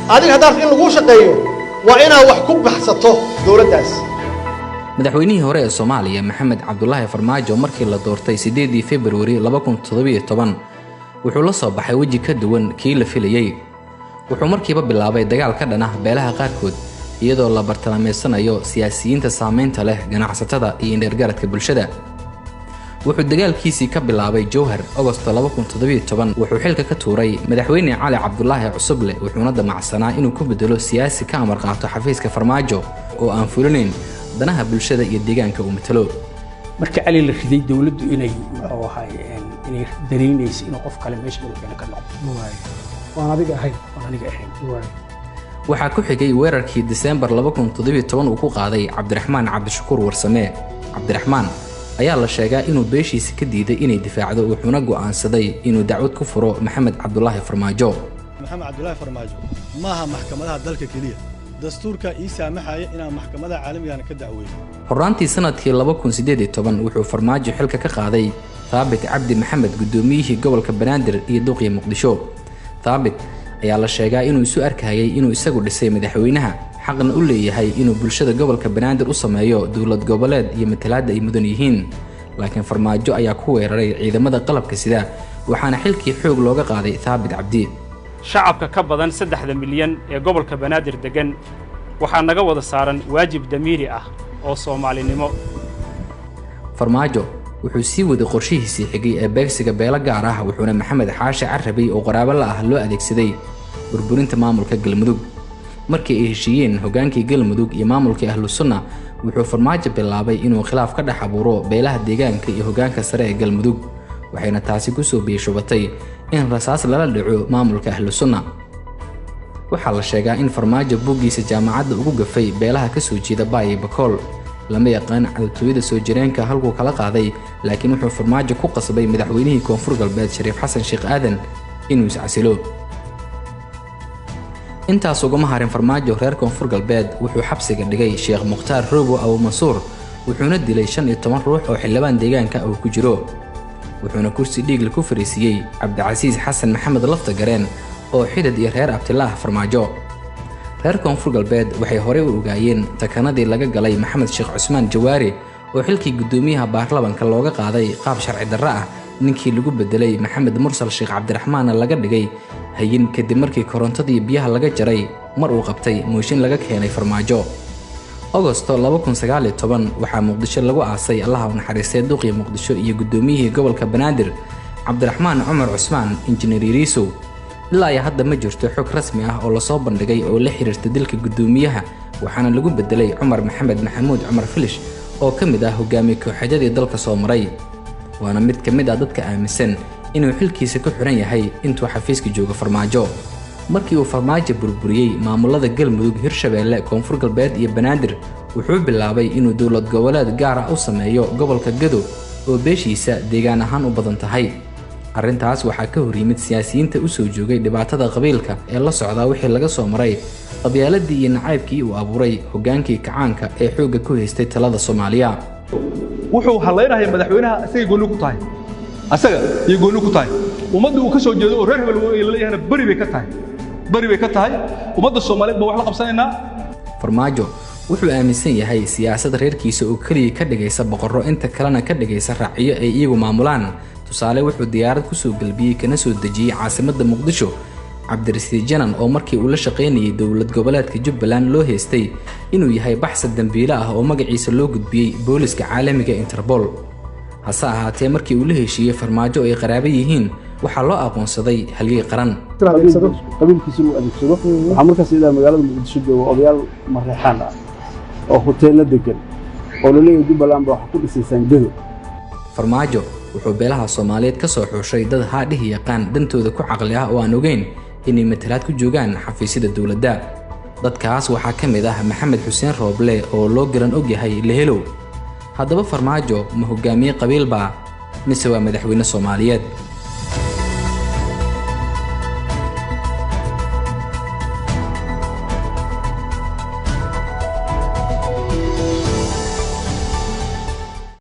Adiga haddaad in laguu shaqeeyo, waa inaad wax ku baxsato dowladdaas. Madaxweynihii hore ee Soomaaliya, Maxamed Cabdulaahi Farmaajo, markii la doortay 8-dii Februari 2017, wuxuu la soo baxay weji ka duwan kii la filayey. Wuxuu markiiba bilaabay dagaal ka dhan ah beelaha qaarkood, iyadoo la bartilmaameedsanayo siyaasiyiinta saameynta leh, ganacsatada iyo indheergaradka bulshada. Wuxuu dagaalkiisii ka bilaabay Jowhar. Ogosto 2017 wuxuu xilka ka tuuray Madaxweyne Cali Cabdulaahi Cusuble, wuxuuna damacsanaa inuu ku bedelo siyaasi ka amar qaato xafiiska Farmaajo oo aan fulinayn danaha bulshada iyo deegaanka uu matalo. Marka Cali la riday, dowladdu inay muxuu ahay inay danaynayso inuu qof kale meesha madaxweyne ka noqdo waan adiga ahayn. Oon aniga ahayn. Waxaa ku xigay weerarkii Diseembar 2017 uu ku qaaday Cabdiraxmaan Cabdishakuur Warsame. Cabdiraxmaan ayaa la sheegaa inuu beeshiisa ka diiday inay difaacdo, wuxuuna go'aansaday inuu dacwad ku furo Maxamed Cabdulaahi Farmaajo. Maxamed Cabdulaahi Farmaajo maaha maxkamadaha dalka keliya, dastuurka ii saamaxaya inaan maxkamadaha caalamigana ka dacweeyo. Horraantii sanadkii 2018 wuxuu Farmaajo xilka ka qaaday Thaabit Cabdi Maxamed, guddoomiyihii gobolka Banaadir iyo duqii Muqdisho. Thaabit ayaa la sheegaa inuu isu arkayay inuu isagu dhisay madaxweynaha, xaqna u leeyahay inuu bulshada gobolka Banaadir u sameeyo dowlad goboleed iyo matalaadda ay mudan yihiin. Laakiin Farmaajo ayaa ku weeraray ciidamada qalabka sida, waxaana xilkii xoog looga qaaday Thaabit Cabdi. Shacabka ka badan 3-da milyan ee gobolka Banaadir deggan waxaa naga wada saaran waajib damiiri ah oo Soomaalinimo. Farmaajo wuxuu sii waday qorshihiisii xigay ee beegsiga beelo gaar ah, wuxuuna Maxamed Xaashi Carabey oo qaraabo la ah loo adeegsaday burburinta maamulka Galmudug. Markii ay heshiiyeen hogaankii Galmudug iyo maamulkii Ahlu Sunna, wuxuu Farmaajo bilaabay inuu khilaaf ka dhex abuuro beelaha deegaanka iyo hogaanka sare ee Galmudug, waxayna taasi kusoo biishubatay in rasaas lala dhaco maamulka Ahlu Sunna. Waxaa la sheegaa in Farmaajo buuggiisa jaamacadda ugu gafay beelaha kasoo jeeda Baay iyo Bakool. Lama yaqaan cadowtooyada soo jireenka halkuu kala qaaday, laakiin wuxuu Farmaajo ku qasbay madaxweynihii Koonfur Galbeed, Shariif Xasan Sheekh Aadan, inuu iscasilo. Intaas ugama harin Farmaajo reer Koonfur Galbeed. Wuxuu xabsiga dhigay Sheekh Mukhtaar Robo Abuumansuur, wuxuuna dilay 15 ruux oo xildhibaan deegaanka uu ku jiro, wuxuuna kursi dhiigle ku fariisiiyey Cabdicasiis Xasan Maxamed Lafta Gareen oo xidid iyo reer abtilaah Farmaajo. Reer Koonfur Galbeed waxay horey u ogaayeen takanadii laga galay Maxamed Sheekh Cusmaan Jawaari, oo xilkii guddoomiyaha baarlamanka looga qaaday qaab sharci darro ah, ninkii lagu bedelay Maxamed Mursal Sheekh Cabdiraxmaanna laga dhigay hayin kadib markii korontadii biyaha laga jaray mar uu qabtay mooshin laga keenay Farmaajo. Ogosto 2019 waxaa Muqdisho lagu aasay, Allaha u naxariistay, duqii Muqdisho iyo guddoomiyihii gobolka Banaadir, Cabdiraxmaan Cumar Cusmaan Injineer Yariisow. Ilaa iyo hadda ma jirto xog rasmi ah oo lasoo bandhigay oo la xiriirta dilka guddoomiyaha, waxaana lagu bedelay Cumar Maxamed Maxamuud Cumar Filish oo ka mid ah hogaamiye kooxeedyadii dalka soo maray, waana mid ka mid ah dadka aaminsan inuu xilkiisa ku xiran yahay intuu xafiiska joogo Farmaajo. Markii uu Farmaajo burburiyey maamulada Galmudug, Hirshabeelle, Koonfur Galbeed iyo Banaadir, wuxuu bilaabay inuu dowlad goboleed gaar ah u sameeyo gobolka Gado oo beeshiisa deegaan ahaan u badan tahay. Arrintaas waxaa ka hor yimid siyaasiyiinta u soo joogay dhibaatada qabiilka ee la socdaa wixii laga soo maray qabyaaladii iyo nacaybkii uu abuuray hogaankii kacaanka ee xoogga ku haystay talada Soomaaliya. Wuxuu hadlaynaya madaxweynaha asagay goonni ku tahay, asaga iyo goonni ku tahay. Ummadda uu ka soo jeedo oo reer hebel laleeyahana beri bay ka tahay, beri bay ka tahay. Ummadda Soomaaliyeed baa wax la qabsanaynaa. Farmaajo wuxuu aaminsan yahay siyaasad reerkiisa oo keliya ka dhigaysa boqorro, inta kalena ka dhigaysa raaciyo ay iyagu maamulaan. Tusaale, wuxuu diyaarad kusoo gelbiyey kana soo dejiyey caasimadda Muqdisho Cabdirasiid Janan, oo markii uu la shaqaynayay dowlad goboleedka Jubbaland loo haystay inuu yahay baxsad dambiile ah oo magaciisa loo gudbiyey booliska caalamiga Interpol. Hase ahaatee, markii uu la heshiiyey Farmaajo ay qaraabo yihiin, waxaa loo aqoonsaday halyey qaran. Qabiilkiisa inuu adeegsado. Waxaa markaas idaa magaalada Muqdisho jooga odayaal Mareexaan ah oo hoteello degan oo laleeyahay Jubbaland ba waxa ku dhisaysaan Gedo. Farmaajo wuxuu beelaha Soomaaliyeed ka soo xushay dad haadhihi yaqaan, dantooda ku caqli ah oo aan ogeyn inay matalaad ku joogaan xafiisyada dowladda. Dadkaas waxaa ka mid ah Maxamed Xuseen Rooble oo loo garan og yahay Lehelow. Haddaba, Farmaajo ma hogaamiye qabiilbaa mise waa madaxweyne Soomaaliyeed?